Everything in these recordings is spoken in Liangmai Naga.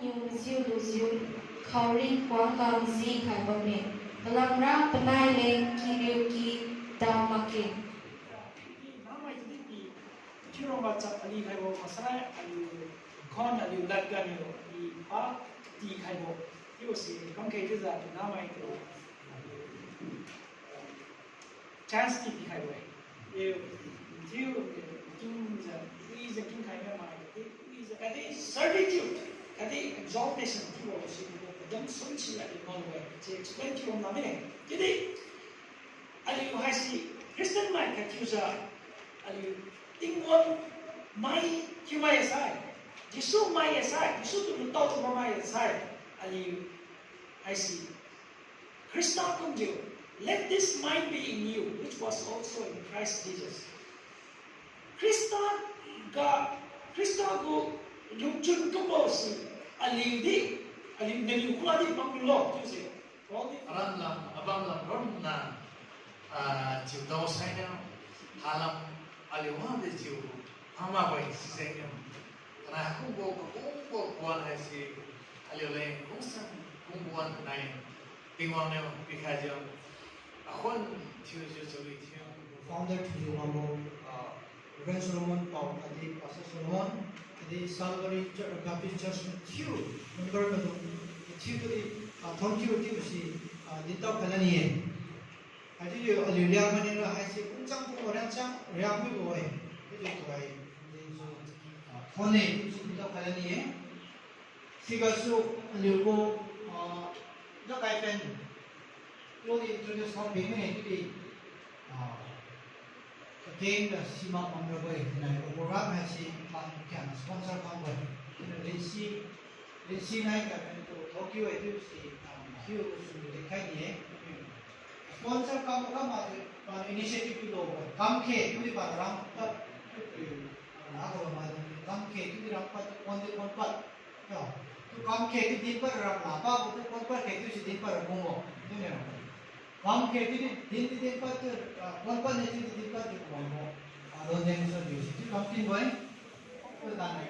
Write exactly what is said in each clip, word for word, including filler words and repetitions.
Niu majiu lujiu, khaoring kuangga maji khai bamme, palamra panai leng kiriu ki da makge. Namai tidi pi, chiurongga chap ali khaibo maksai aliu, khon aliu ladganiu, i pa ti khaibo. Chiubo si kamkhai chiujiu namai tu chance ti pikhaibo-e. Chiu, chiu, tingjiu, wijiu kingkhai mai mai, khatdi wijiu, khatdi certitude, khatdi exaltation chiubo si, padam sum si aliu ngao-e, si explain thiu bam la mine. Chiudi, aliu haise Christian mai khat thiujiu, aliu Tingwang mai thiumai sai, Jesu mai sai, Jesu tu lutao tu mai sai, aliu haise Khrista kumjiu, let this mind be in you, which was also in Christ Jesus. Khrista ga, Khrista gu lungchun kumbo si, aliu di, aliu naliu khuga di bamlo chiujiu, Paul di aram lam, abam lam ronna, ah, chiu dao sainiu, halam aliu wadi chiu, hamakbo-e sijengniu. Tanai kungbo, kakungbo kuan haise, aliu leng kungsan kungbo wan tanai, Tingwang niu pikhaijiu, akhuan thiujiu chari thiu. Founder thiujiu bambo, ah, Reverend Solomon Pao khatdi Pastor Solomon, khatdi Salvary Church, Baptist Church mathiu, member maidung mathiu tudi, ah, thon thiu thiu si, ah, dintao khaila ni-e. Haichiujiu aliu Liangmai niu ra haise pungchang pung riangchang riang mibo-e. Chiujiu tuhoi, dinsu, ah, thon-e chiusi dintao khaila ni-e. Sigasu aliu gu, ah, jakai pen, lo di introduce khang bing mine chiudi, ah, kakeng ga simak bamrabo-e, tinai gu program haise pan kiang sponsor khangbo-e. Chiuniu Lindsay, Lindsay nai ga pen tu Tokyo e chiusi, ah, hiu sum dinkhai ni-e. Sponsor kam kam ma, ah, initiative tu lobo-e. Kamkhe chiudi pa rangpad, ah, nabo ma, kamkhe chiudi rangpad, kon di konpad. Yo, tu kamkhe chiu dinpad ra lapa bo tu konpad khe chiu si dinpad ra kungbo. Chiuniu. Kamkhe chiudi din di dinpad tu, ah, konpad ne chiudi dinpad chiu kungbo. Ah, londeng so chiu si chiu kamtinbo-e. Tu dan-e.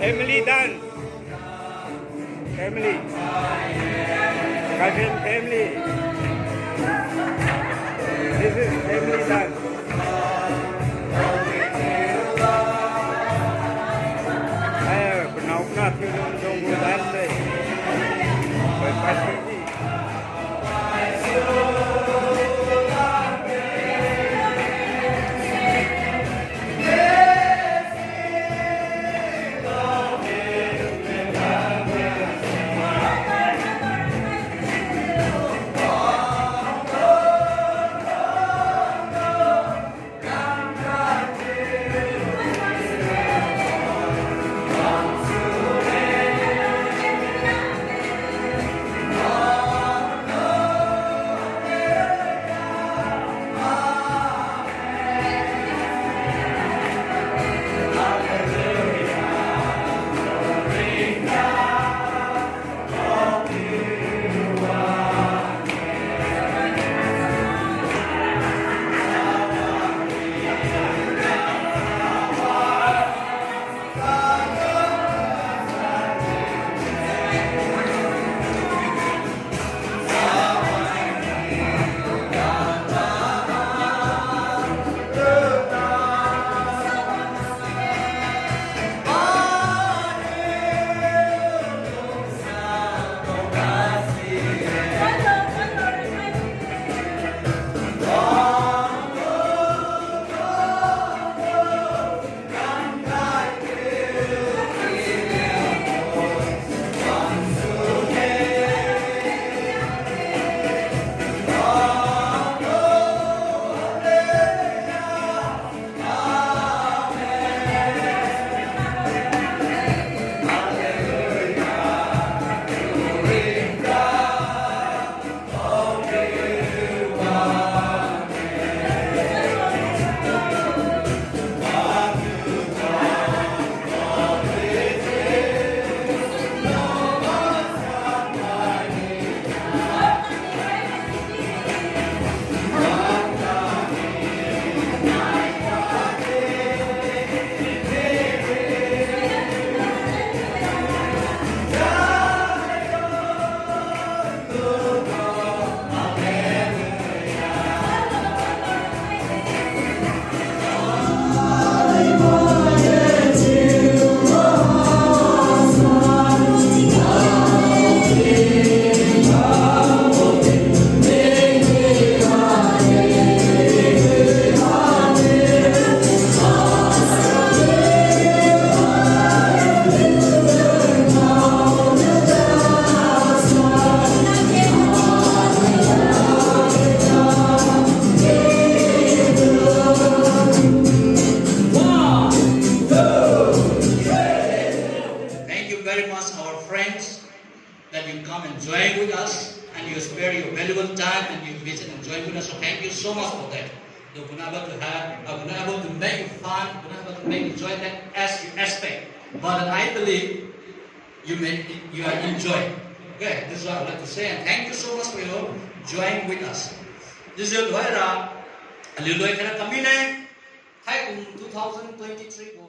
Family dance. Family. Cousin family. This is family dance. Eh, penao kena thiu dong dong gu dance de. Pai pai thiu. Thank you very much, our friends, that you come and join with us, and you spare your valuable time, and you visit and join with us. So thank you so much for that. Though could not able to have, I could not able to make you fun, could not able to make you join that as you expect. But I believe you may, you are enjoying. Okay, this is what I would like to say, and thank you so much for your join with us. This is Doira, Liloi Kara Kamine, Thaikum two thousand twenty-three.